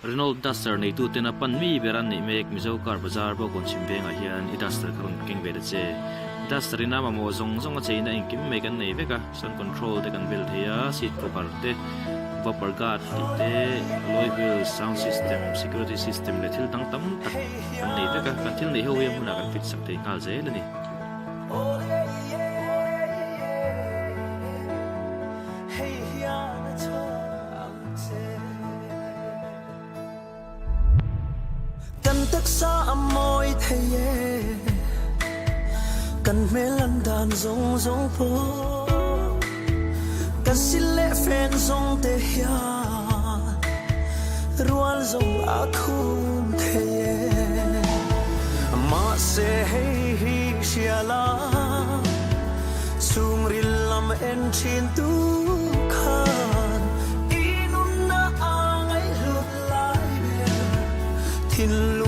Renault Duster neitu tena pan mi ber an neih mek Mizo Car Bazar Bawkawn chhim vengah hian i Duster kha rawn keng ve ta che. Duster ina mamawh zawng zawng a cheina engkim mai kan nei vek a, sound control te kan bel thei a, seat cover te, bumper guard tih te, alloy wheels, sound system, security system leh thil dang tam tak kan nei vek a, kan thil neih ho hi a hmunah kan fit sak thei nghal zel a ni. Kan taksa a mawi thei e, kan hmel an dan zawng zawng pawh Kan sil leh fen zawng te hian rual zawng a khum thei e. Mahse hei hi hria la, chhungril lam en thin tu khan i nunna a ngaihhlut lai ber thinlung.